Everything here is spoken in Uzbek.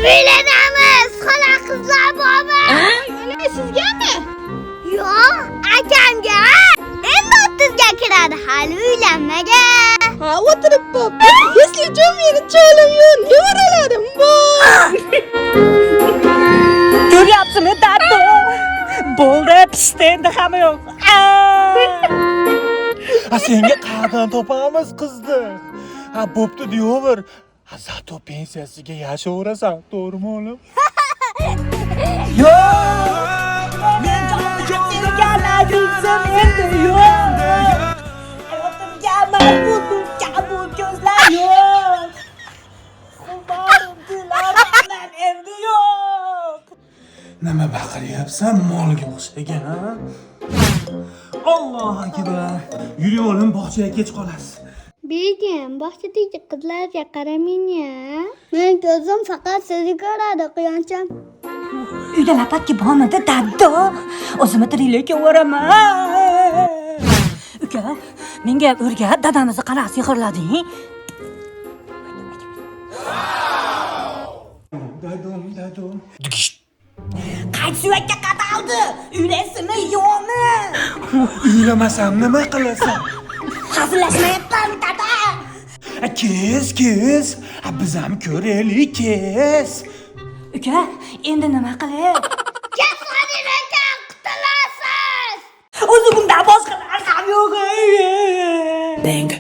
Uylanamiz, xola qizlar bormi? Sizgami? Yo'q, akamga. Endi 30 ga kiradi, hali uylanmagan. Ha, o'tirib bo'pti. Если что, meni cholim yo'q, nevaralarim bor. Ko'ryapsizmi, daddo? Bo'ldi, pishdi, endi hamma yo'q. A senga qayerdan topamiz qizni? Ha, bo'pti deyaver. Ha, zato pensiyasiga yashayverasan, to'g'rimi o'g'lim? Yo'q! Men jonim endi yo'q. Hayotimga bu kabul ko'zlar yo'q. Xumorim dilarim endi yo'q. Nima baqiryapsan molga o'xshagan? Allohu akbar. Yuring o'g'lim, bog'chaga kech qolasiz. Begim, bog'chadagi qizlarga qaramang a. Men ko'zim faqat sizni ko'radi, quyoncham. Uyda lapatki bormidi, daddo? O'zimni tiriklik kelaverman. Uka, menga o'rgat, dadamizni qanaqa sehrlading? Dadum, dadum. Qaysi suyakka qadaldi? Uylaysizmi, yo'qmi? Uylamasam nima qilasan? Hazillashmayapman, dada. A, kes, kes. A, biz ham ko'raylik, kes. Uka, endi nima qilay? Kesanin ekan, qutulasiz. O'zi bundan boshqa narsam yo'q. Bang.